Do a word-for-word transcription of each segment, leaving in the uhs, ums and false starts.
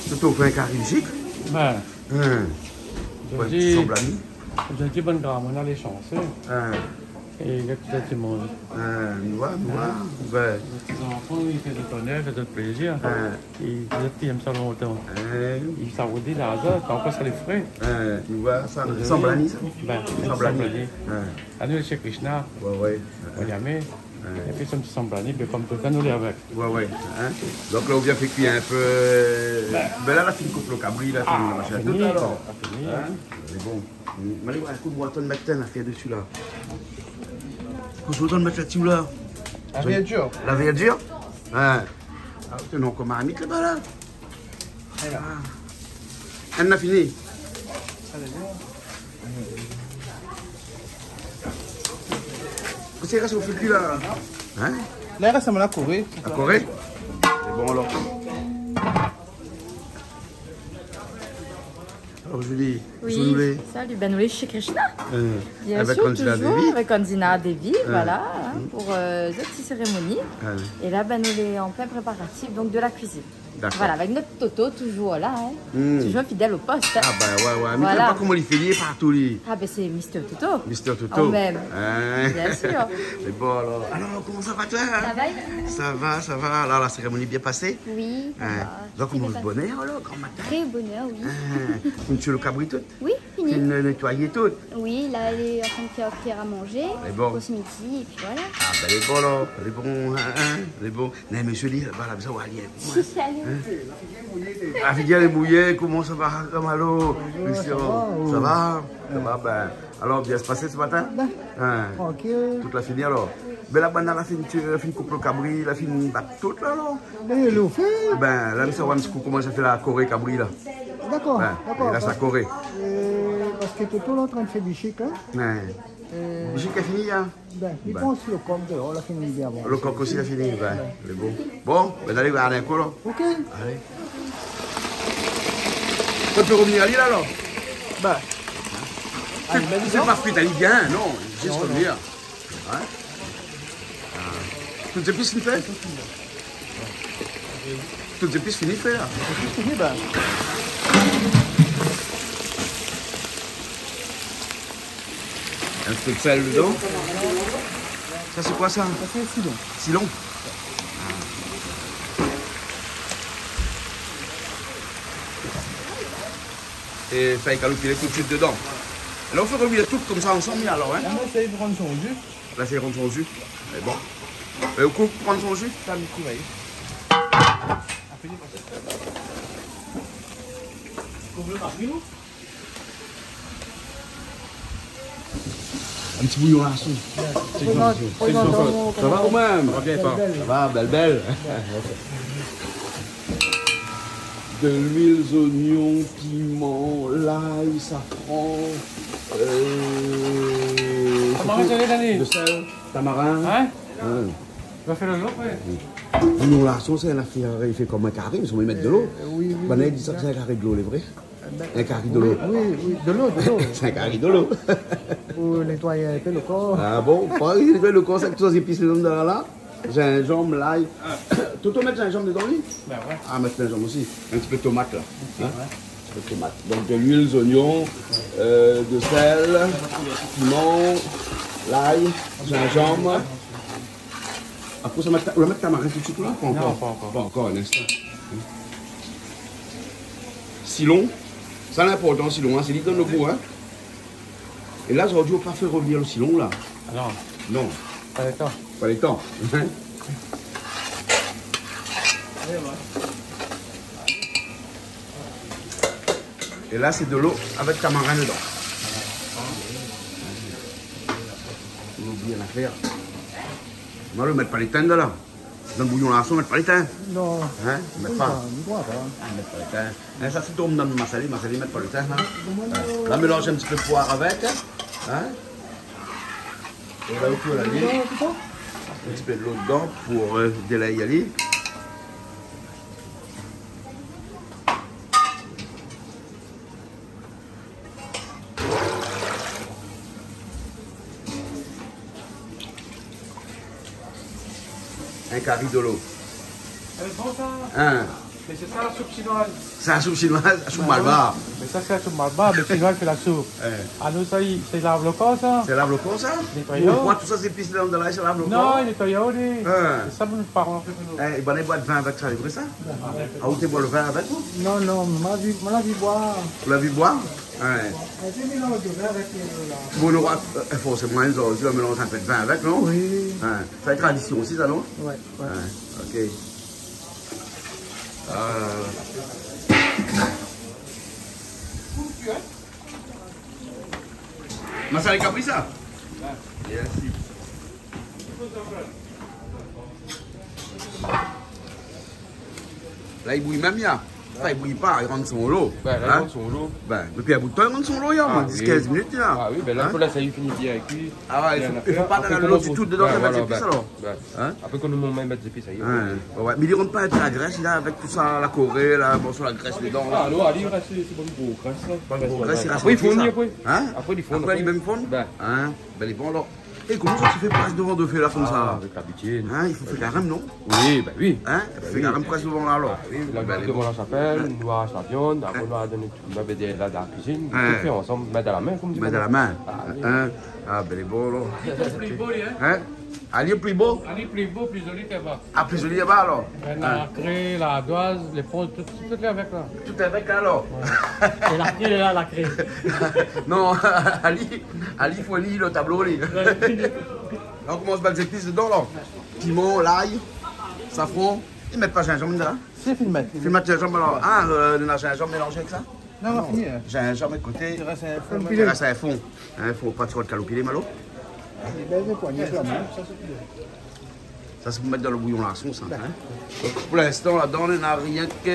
Toto fé in kari bishik. Bin. Hin. Zot i di, sanblani. Zot i di bann gramoun lé shansé. Hin. É li la tout sa ti manz. Hin, nou voi, nou voi. Hin. Bin. Lé ti zanfan, i fé zot onèr, i fé zot plézir. Hin. É zot i èm sa lontan. Hin. I sa rodi la, sa, ankor sa lé fré. Hin, nou voi sa, sanblani sa. Bin, sanblani. Sanblani. Hin. Anou, sé Krishna. Oué, oué. Hin. Épi son ti sanblani, bin, kom toultan nou lé avèk. Oué, oué. Hin. Donk la, ou vien fé kui in pé. Bin. Bin la, la fine koup lo kabri la, la fini, tout alor. La fini. Hin. Mé bon. Alé, oué, koup, ou atann mèt in nafèr dési la. Kosa ou atann mèt la dési la? La vèrdir. La vèrdir? Hin. A, ou néna ankor marmit laba la. Voilà. Ah. Inn la fini. Kosa i rès o fil la? Hin? La, i rès solman la koré. La koré? Sé bon alor. Alor, Julie, oui, ou lé? Salut, bin, nou lé shé Krishna. Hin. Bien sûr, avèk Anjana Devi. Toujours avec Anjana Devi, hin, voilà, hin, pou, euh, zot ti sérémoni. Hin. É la, bin, nou lé an plin préparatif, donk, de la kuizine. Dakor. Voilà, avèk nout Toto, toujours la, hin. Hmm. Toujours fidèl o post, hin. A, bin, oué, oué. Voilà. Mé mi koné pa koman li fé, li lé partou, li. A, bin, sé Mister Toto. Mister Toto. Kan mèm. Hin. Bien sûr. Mé bon, alor. Alor, koman sa va, toi, hin? Sa va, é ou? Sa va, sa va. La, la sérémoni bien pasé? Oui, sa va. Hin. Donk, ou manz bonèr, alor, gran matin? Très bonèr, oui. Hin. Ou la tié lo kabri tout? Oui, fini. Fine nétoiyé tout? Oui, la, lé antrin fé kui a manzé. Lé bon. Pou se midi, épi voilà. A, bin, lé bon, la. Lé bon, hin, hin, lé bon. Non, mésyé, li, voilà, sa va alé. Si, alé. Hin? A, figir lé mouyé, koman sa va, Kamalo? Bonjour, Christian, sa va, oui. Sa va? Sa va, bin, alor, bien pasé se matin? Bin, hin, trankil. Tout la fini, alor? Bin, la bann la fine, la fine koup lo kabri, la fine bat tout, la, alor? Bin, la, mi sa oir in ti kou koman sa fé la koré kabri, la. Dakor, dakor. Bin, la, sa koré. Euh, parske Toto lé antrin fé bishik, hin. Oué. Euh, bishik la fini, hin? Bin, mi pans lo kok déor la fini bien avan. Lo kok osi la fini, bin, lé bon. Bon, bin, alé, gard in kou, la. Ok. Alé. Ou pé rovnir ali, la, alor? Bin. Alé, bin, sé pa frit, alé, bien, non, zis rovnir. Hin? A. Tout zépis fini fé? Tout zépis fini fé, la. Tout fini, bin. In ti pé d'sèl dedan. Sa, sé koi, sa? Sa, sé silon. Silon. É fèy kaloupilé tout suit dedan. La, ou fé rovnir tout konmsa ansanm, alor, hin? La, mi éséy pran son ji. La, sé pran son ji. Mé bon. É ou koup pran son ji? Sa, mi koup, oui. In ti bouyon larson. Bien. Sé Jean-Claude. Sa va ou mèm? Ok, bèl, bèl. Sa va, bèl, bèl. Bèl. De luil, zoignon, piman, lay, safran, euh, tamarin, sé tou. Désèl, tamarin. Hin? Hin. Ou va fé lo zo, oué. Bouyon larson, sé in nafèr, i fé konm in kari, mé i mèt dolo. Euh, oui, oui, oui. Banna i di sa, sé in kari dolo, lé vré? In kari dolo. Oui, oui, oui, dolo, dolo. Sé in kari dolo. Pou nétoy in pé lo kor. A bon? Pou nétoy lo kor, sa, tout zépis dedan la. Zinzanm, lay. Toto mèt zinzanm dedan, li? Bin oué. A, mèt zinzanm osi. In ti pé tomat, la. Hin? Oué. In ti pé tomat. Donk, de luil, zoignon, euh, désèl, piman, lay, zinzanm. Apré, sa mèt, ou la mèt tamarin tout suit, la? Pa ankor? Non, pa ankor. Pa ankor, in instan. Silon. Sa, lé inportan, silon, hin. Sé li ki donn lo gou, hin. É la, zordi, ou pa fé rovnir lo silon, la. A non. Non. Pa lo tan. Pa lo tan. É la, sé dolo avèk tamarin dedan. Ou oubli in nafèr. Malo, mèt pa lo tin dedan, la. Dan bouyon larson, mèt pa lo tin. Non. Hin? Mèt pa. Oui, pa, mi kroi pa. A, mèt pa lo tin. Hin, sa, sé tonm dan masalé, masalé, mèt pa lo tin, hin. La, mélanz in ti pé poir avèk, hin. É la, ou pé alé. In ti pé dolo dedan pou, euh, délay ali. In kari dolo. Lé bon, sa? Hin. Mé sé sa la soup shinoiz. Sé la soup shinoiz, la soup malbar. Mé sa sé la soup malbar, mé shinoiz i fé la soup. Anou sa, i, sé lav lo kor sa. Sé lav lo kor sa. Nétoy. Ou kroi tout sa zépis la dan la, sé lav lo kor. Non, i nétoy ali. Sé sa mon paran. É, bann i boi vin avèk sa, sé vré sa ? A, ou té boi lo vin avèk ou ? Non, non, ma vi, ma la vi boir. Ou la vi boir ? Mé sé mélanz de vin avèk, euh, la... Bon, nou nora, euh, forséman, i fo mélanz in pé de vin avèk, non ? Oui. Sa sé tradision osi sa, non ? Ouais, ouais. OK. Massalé kabri sa ? Yes. La i bouy mèm, ya. Anfin, i bouy pa, i rann son lo. Bin, la i rann son lo. Bin, dopi in bout tan i rann son lo, ya, omoin dis, kinz minit, ya. A oui, bin la i fo lès ali fini bien kui. A ouais, i fo, i fo pa mèt lo ditou dedan, sa i mèt zépis alor. Apré, kan nou mèt zépis, sa i lé. Ouais, ouais. Mé li rann pa in pé la grès la, avèk tout sa, la koré la, bon, sa la grès dedan la. A non, ali i rès, sé bon, gro grès la. Gro grès, i rès apré, i fonn. Apré, i fonn. Apré, li mèm i fonn. Bin, lé bon alor. É koman sa i fé près dovan do fé la, konmsa ? A, avèk labitid. I fo fé karèm, non ? Oui, bin oui. I fo fé karèm près dovan la alor. A oui, la, dovan la shapèl, nou aras la viann, apré nou va donn, nou va mèt la, dan la kuizine, nou fé ansanm, min dan la min, konm di. Min dan la min. A oui. A bin, lé bon alor. Li lé pli bo, li, in ? Ali lé pli bo ? Ali lé pli bo, pli zoli, té va. A, pli zoli laba alor. Bin, la kré, lardoiz, lé pon, tout, tout lé avèk la. Tout avèk la alor. Ouais. É la kré, la, la kré. Non, ali, ali i fo li lo tablo, li. Ouais. La, ou komans mèt zépis dedan la. Piman, lay, safran. I mèt pa zinzanm dedan la ? Si, fine mèt. Fine mèt zinzanm alor. A, euh, nou na zinzanm mélanzé avèk sa ? Non, non, fini, in. Zinzanm a koté. I rès in fon. I rès in fon. In, fo pa tro kaloupilé, Malo. Lé bèl, lé poigné, sa, in. Sa sé pou mèt dan lo bouyon larson sa, in. Donk, pou linstan, ladan, nou na rienk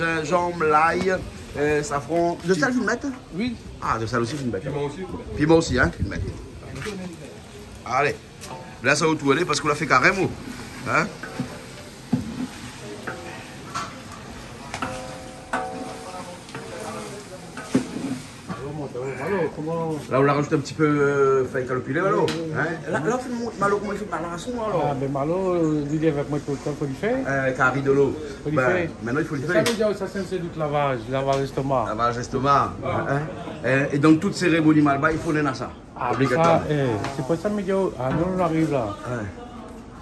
zinzanm, lay, euh, safran. Do sèl, fine mèt ? Oui. A, do sèl osi, fine mèt. Piman osi. Piman osi, in, fine mèt. Alé. La, sa ou tourné parské ou la fé karèm, ou. In ? La, ou la razout in ti pé, euh, fèy kaloupilé, Malo. Oui, oui, oui. In ? La, la, ou fé Malo, koman i fé Malo, alor ? A bin, Malo, euh, li lé avèk moin toultan, fo li fé. Euh, kari dolo. Fo li fé. Bin, mintnan, i fo li fé. Sé sa, nou di, sa sé in, sé dout lavaz, lavaz lèstoma. Lavaz lèstoma. Ouais. In ? É, é dan tout sérémoni malbar, i fo néna sa. A, mé sa, obligatoire. É, sé pou sa, mi di, a, nou, nou ariv la. Ouais.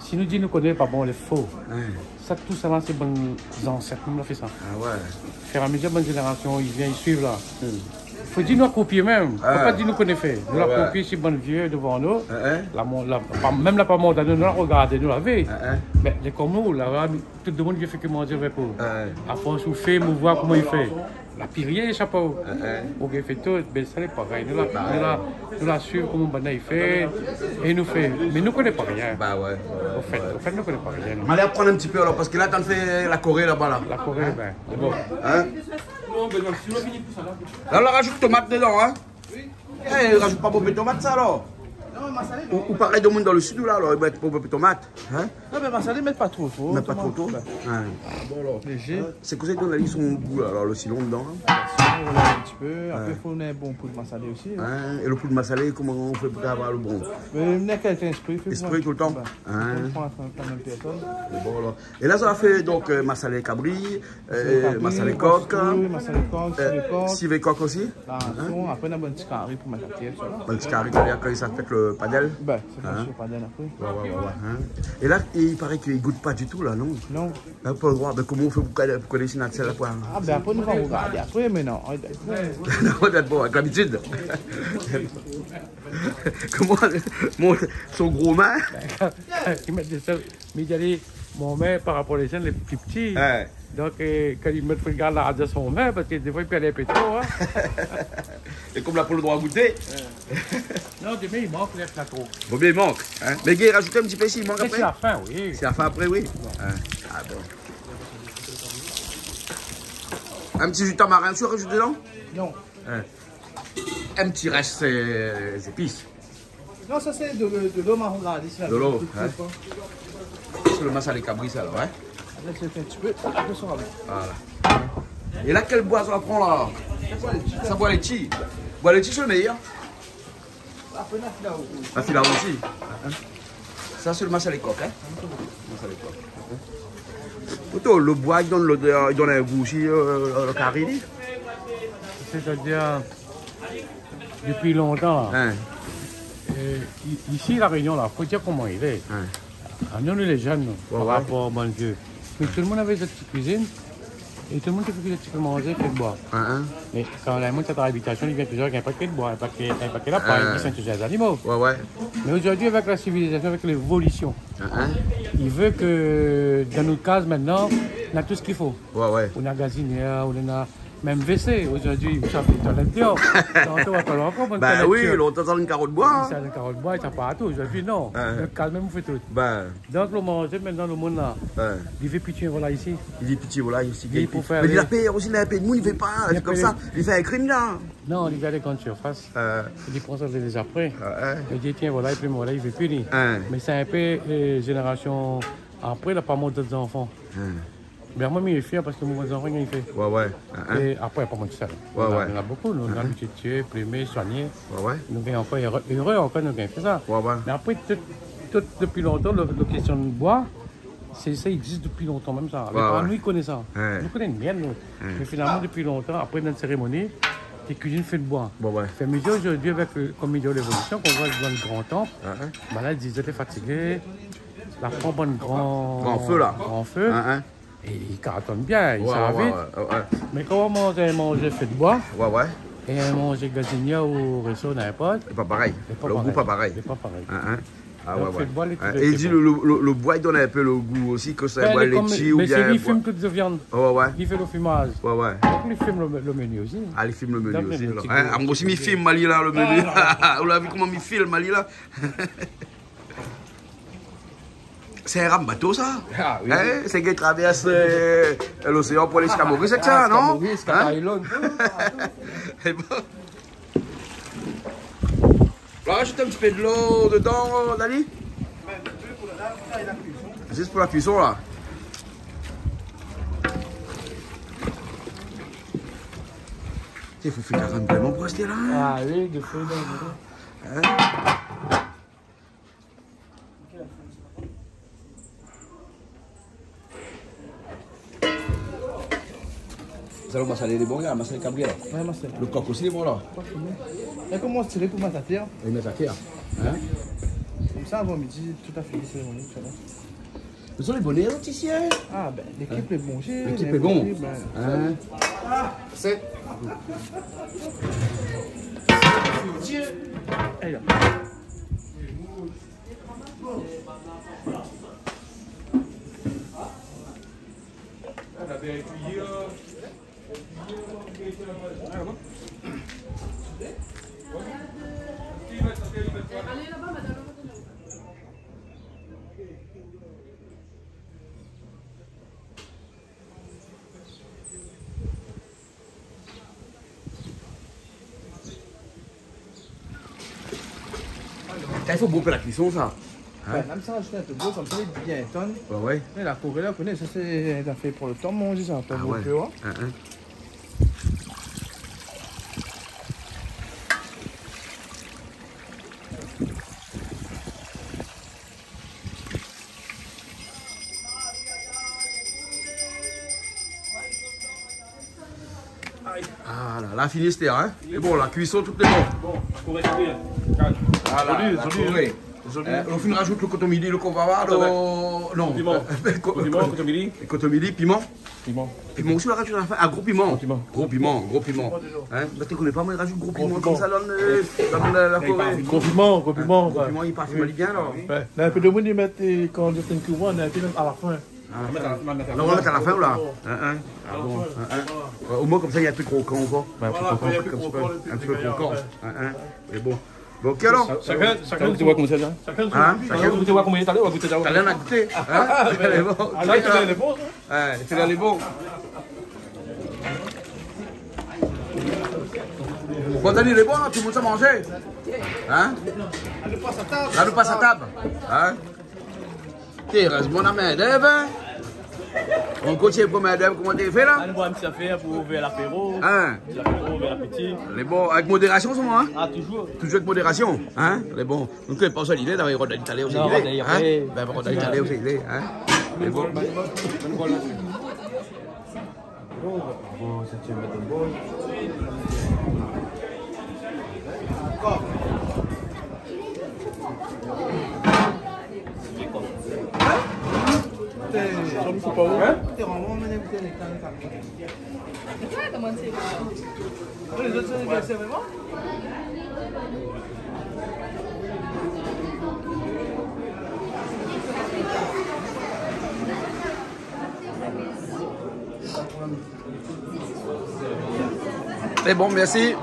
Si nou di nou koné pa, bon, lé fo. Ouais. Sa, tout sa la, sé bann zansèt nou la fé sa. A ouais. Fur é a mezir, bann zénérasion i vien, i suiv la. Hmm. Fo di nou la kopié mèm. Fo pa di nou koné fé. Nou la kopié si bann vié dovan nou. La mon-, la, pa, mèm la pa mont anou, nou la rogardé, nou la vi. Mé lé konm nou, la, la, tout domoun i fé ke manzé avèk ou. Ouais. A fors ou fé, ou voi koman i fé. La pirié, shapo. Ou gingn fé tout, mé sa lé parèy. Nou la, nou la, nou la suiv koman banna i fé, é nou fé. Mé nou koné pa rien. Ba ouais. Ofèt, ofèt, nou koné pa rien, nou. Mé alé aprann in ti pé alor, parské la, tann fé la koré laba la. La koré, bin, lé bon. In ? La, ou la razout tomat dedan, in ? É, razout pa bonpé tomat sa alor ? Non, mé massalé, non. Ou, ou parèy domoun dan lo sid, ou la, alor, i mèt pa bonpé tomat, in ? Non, mé massalé, mèt pa tro, tro tomat. Mèt pa tro, tro ? Ouais. Bon, alor. Lézé. Sé kosa i donn ali son gou la, alor, lo silon dedan la ? Silon, voilà, in ti pé. Apré, fo néna in bon poud massalé osi, in. In, é lo poud massalé, koman ou fé pou avoir lo bon ? Mé néna kèlkin éspri, fé... Éspri toultan. Bin, in. Fo pran kan mèm pèrsone. Bon, alor. É la, sa va fé, donk, euh, massalé kabri, euh, massalé kok, sivé kok, sivé kok osi. Larson, apré, na bann ti kari pou mèt atèr, sa. Bann ti kari, kan i sa fé lo padèl. Bin, sé pa sir, padèl apré. Ouais, ouais, ouais, ouais, in. É la, i paré ke i gout pa ditou la, non ? Non. La, pa lo droi. Bin, koman ou fé pou koné, pou koné si néna sèl la poin ? A bin, apré, nou va rogardé. Apré, mé non. Non, d'abor, avèk labitid. Koman, mon, son gro min. I mèt de sèl. Mi di ali, mon min par rapor lé zot lé pli pti. Ouais. Donk, euh, kan li mèt, fo li gard larzèr son min, parské défoi li pé alé in pé tro, in. É konm la pa lo droi gouté. Non, domin i mank, lès pa tro. Bon, bien, i mank, in. Mé i razout in ti pé si i mank apré. Sé la fin, oui. Sé la fin apré, oui. Ouais. In. A bon. In ti ji tamarin, ou razout dedan ? Non. In. In ti rès, euh, zépis. Non, sa sé de, de, dolo, ma, la, isi la. Dolo, in. Sé lo massalé kabri sa, la, in. Apré, sé in ti pé, apré, sa va. Voilà. É la, kèl boi sa pran la ? Sa boi létshi. Sa boi létshi. Boi létshi, sé lo méyèr. Apré, na filao. Na filao osi. Sa sé lo massalé kok, in. Massalé kok. Oto, lo boi i donn lodèr, i donn in gou osi, euh, lo kari, li. Sétadir, dopi lontan, la. Hein. Euh, i-, isi, La Rényon, la, fo dir koman i lé. Hein. Ah, nou, nou lé jenn, nou, par rapor bann vié. Mé tout lo moun lavé zot ti kuizine. É tout lo moun té fé kuizine, ti manzé, fé boi. Hein, hein. Mé kan la moun té travay abitasion, li vien touzour avèk in pakèt boi, in pakèt, in pakèt lapin, li fé touzour zanimo. Ouais, ouais. Mé zordi, avèk la sivilizasion, avèk lévolision, hein, hein, i vé ke dan nout kaz, mintnan, nou na tout sak i fo. Ouais, ouais. Nou na gazinièr, nou na mèm WC. Zordi, sa fé toilèt déor. Lontan, ou va pa ankor, bann toilèt, oui, lontan, sa néna karo d'boi, hein. Sa néna karo d'boi, sa partou. Zordi, non. Hein. Nout kaz mèm, ou fé tout. Donk, lo manzé, mintnan, lo moun la, li vé pi tié volay isi. Li vé pi tié volay isi. Li pou fé... Mé li la pèr osi, li la pèr, moun i vé pa, sé konmsa. Li fé in krim, la. Non, li va dan gran sirfas. Li pran sa, lé apré. Li di, tié, volay, pi volay, li vé pi, li. Mé sé in pé, euh, zénérasion apré, la pa mont dot zanfan. Mé moin, mi lé fièr parske mon zanfan, li fé. Ouais, ouais. Hein, hein. É apré, pa moin tousèl. Ouais, ouais. Nou na, nou na bonpé, nou, hein, hein, abitié, plimé, soigné. Ouais, ouais. Nou gingn ankor, éré, éré ankor, nou gingn fé sa. Ouais, ouais. Mé apré, tout, tout dopi lontan, lo, lo késtion d'boi, sé, sa i égzis dopi lontan mèm, sa. Ouais, ouais. Mé pa nou i koné sa. Ouais. Nou koné bien, nou. Ouais. Mé finalman, dopi lontan, apré, dan in sérémoni, té kuizine fé d'boi. Ouais, ouais. Fé mizir zordi avèk, euh, konm i di, lévolision, kan ou voi dan gran tanp, ouais, ouais, bann la di, zot lé fatigé, la pran bann gran, gran fé, la. Gran fé. Hein, hein. É i kartone bien, i sava vit. Ouais, ouais, ouais, ouais. Mé kan ou manz in manzé fé d'boi, ouais, ouais, é in manzé gazinièr ou réso, ninport, lé pa parèy. Lé pa parèy. Lo gou pa parèy. Lé pa parèy. Hein, hein. Ah, ouais, ouais. Donk, fé d'boi, lé... Hein, é i di, lo, lo, lo, lo boi i donn in pé lo gou osi, ke sé boi léti oubien boi... Mé sé li i fim tout lo viann. Ouais, ouais. Li fé lo fimaz. Ouais, ouais. Donk, li fim lo, lo meni osi. Ah, li fim lo meni osi, alor. Donk, meni, ti gou. Hein, ah, moin osi, mi fim, mali, la, lo meni. Ah, la. Ou la vi koman mi fim, mali, la. Sé in ram bato, sa. Ah, oui. Hein, sé ki travèrs, euh, loséan pou alé ziska Moris, sé sa, non? Ah, ziska Moris, ziska Thaïlande. Hein? É bon. La, rajout in ti pé dolo dedan, Dani. Zis pou la kuison, la. Té, fo fé la ram vréman pou asté la, hein? Ah oui, de fé, non, non. Hein? Sa, lo masalé lé bon, la, masalé kabri, la. Ouais, masalé. Lo kok osi lé bon, la. Kok lé bon. É koman ou tiré pou mèt atèr? É mèt atèr, hein? Konmsa, avan midi, tout la fini, sé bon, sa va. Zot lé bonèr, zot, isi, hein? Ah, bin, lékip lé bon osi, lékip lé bon. Hein? Sé... Eh, la. Sa, i fo bonpé la kuison, sa. Hein? Ouais, mèm sa, rajout in pé dolo, konmsa, li bien tann. Ouais, ouais. Mé la koré la, ou koné, sa, sé, sa fé pou lo tan, mon, sa, pou bonpé, hein. Ah, ouais. Hein, hein. Ah, la, la fini, sété, hein? Lé bon, la kuison, tout lé bon. Bon, koré, koré, hein. Voilà, zoli, la zoli, koré. Zoli. Euh, ou fine rajout lo kotomili, lo konbava, lo... Atann, non. Piman. Ko-, piman, kotomili. Kotomili, piman. Piman. Piman osi, ou la rajout a la fin. Ah, gro piman. Gro piman. Gro piman, gro piman. Hein? Mé ou koné pa, moin, i rajout gro piman konmsa dan, euh, dan la, la koré. Gro piman, gro piman, ouais. Gro piman, i parfim bien, la. Ouais. Néna in pé de moun i mèt, euh, kan i fé in kouvan, néna in pé mèm a la fin. A la fin. Non, ou mèt a la fin, ou la? Hein, hein. Ah bon, hein, hein. Ouais, omoin, konmsa, néna in pé krokan ankor. Ouais, voilà, in pé krokan, in pé krokan, in pé krokan. Hein, hein. Mé bon. Bon, OK, alor. Shakinn, shakinn, ou voi koman sa, hein? Shakinn, shakinn, ou voi koman sa, ou va gouté sa. Talèr, nou va gouté, hein? Ah, mé... Lé bon. Ah, la, lé bon, sa. Ouais, lé bon. Bon, Dani, lé bon, la, tout lo moun sa manzé. Hein? La, nou pas a tab. Hein? Té, érèzman, na min d'èv, hein? Ou koné pou min d'èv, koman té fé, la? Ah, nou voi in ti afèr pou ouvèr lapéro. Hein? Ti apéro, ouvèr lapéti. Lé bon, avèk modérasion, solman, hein? Ah, touzour. Touzour avèk modérasion, hein? Lé bon. Donk, pa sa, li lé la, i rod ali talèr osi, li lé, hein? Bin, rod ali talèr osi, li lé, hein? Lé bon. Bon, sa, ti mèt dann bol. Sé bon, mèrsi.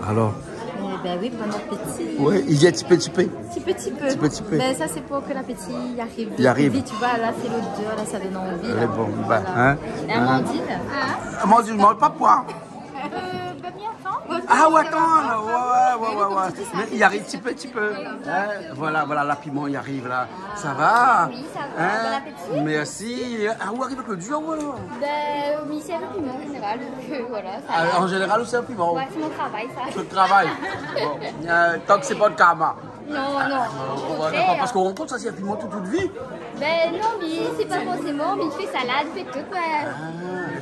Alor. Eh ben oui, bon appétit. Oui, i vien ti pé, ti pé. Ti pé, ti pé. Ti pé, ti pé. Ben, sa, sé pou ke lapéti i ariv. I ariv. Vit, tu vois, la, sé lodèr, la, sa i donn anvi, la. Lé bon, ben, voilà. Hein. É Amandine ? Amandine, manz pa pwin. Euh, ben, mi atann. Ah, ou atann, ouais, ouais, ouais, ouais. Mé i ariv ti pé, ti pé. Hein, voilà, voilà, la piman i ariv, la. Sa va ? Oui, sa va. Hein ? Bon appétit. Mèrsi. Ah, ou ariv avèk lo dur, ou, alor ? Ben, mi sèrv piman, an zénéral, donk, euh, voilà, sa va. Ah, an zénéral, ou sèrv piman ? Ouais, sé mon travay, sa. Sé lo travay. Bon, euh, tank sé pa lo karma. Non, non, o kontrèr. Ah, dakor, parske ou rann kont, sa, sé piman tout, tout vi. Ben non, mé sé pa forséman, mé i fé salad, i fé tout, ouais. Ah,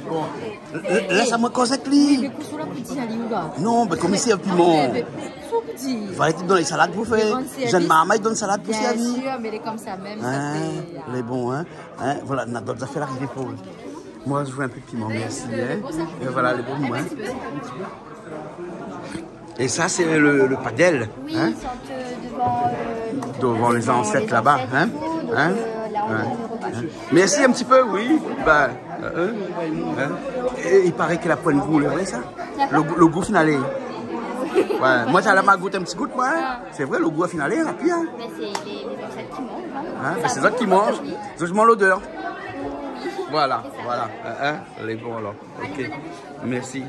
bon. Lès amoin koz èk li. Mé kosa ou la pou di ali, ou la ? Non, ben, koméla sé piman. Ah, ben, kosa ou pou di ? Falé donn salad pou fé. Mé rann sèrvis. Jenn marmay i donn salad pou sèrvi. Bien sûr, mé lé konmsa mèm, sa fé, lé bon, hein. Hein, voilà, na dot zafèr arivé pou ou. Moin, mi vé in pé piman, mèrsi, hein. Lé bon, sa. É voilà, lé bon, hein. É sa, sé lo, lo padèl, hein ? Oui, i sort, euh, dovan, euh, dovan lé zansèt laba, hein ? Tout, donk, euh, la, on a le repas. Mèrsi in ti pé, oui. Ben, euh, hein ? É i paré ke la poin gou, lé vré, sa ? Lo gou, lo gou finalé. Ouais, moin, sa la, ma gout in ti gout, moin, hein ? Ah. Sé vré, lo gou finalé, la pi, hein ? Mé sé lé, lé zansèt ki manz, hein. Hein ? Mé sé zot ki manz. Sa i sent bon, oui. Zot i manz lodèr. Oui. Voilà, voilà. Hein, hein ? Lé bon, alor. Ok. Mèrsi.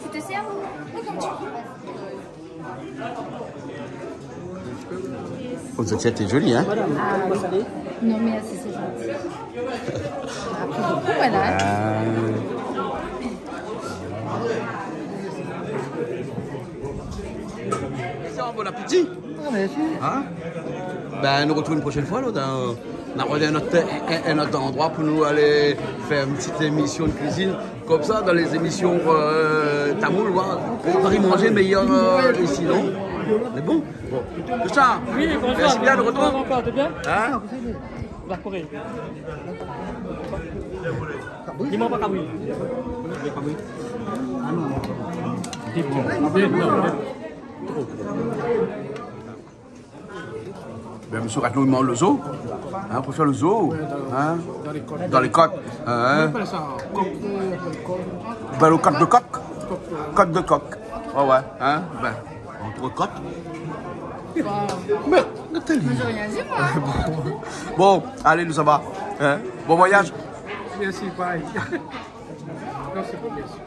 Tu te sers ou ? Oh, zot lé zoli, hein ? Ah, oui. Non, mèrsi, sé zanti. Mèrsi bokou, voilà. Ah. Sa, bon appétit. Ah, mèrsi. Hein ? Ben, nou artrouv in proshèn foi, la, dann, dann in ot, in, in ot landroi pou nou alé fé in ti émisyon de kuizine. Konmsa, dann lé zémisyon, euh, tamoul, voilà. Ou pé manzé méyèr, euh, isi, non ? Mé bon, bon. Tousa. Oui, bonjour. Mèrsi bien, nou artrouv. Bonjour, ankor, tout bien ? Hein ? La Corée. Dis-moi pas kabri. Kabri. Ah non, non. Dis-moi. Trop. Ben, mésyé Raton, i manz lo zo. Hein, pou fé lo zo. Hein ? Dan lé kot. Dan lé kot. Hein ? Koman i apèl sa ? Kok, koman i apèl, kok ? Ben, lo kot de kok. Kok, euh. Kot de kok. Ouais, ouais. Hein ? Ben, antrekot. Mé, atann. Moin, mi di rien, moin. Bon, alé, nou sava. Hein ? Bon voyaz. Mèrsi, bye. Non, sé bon, mèrsi.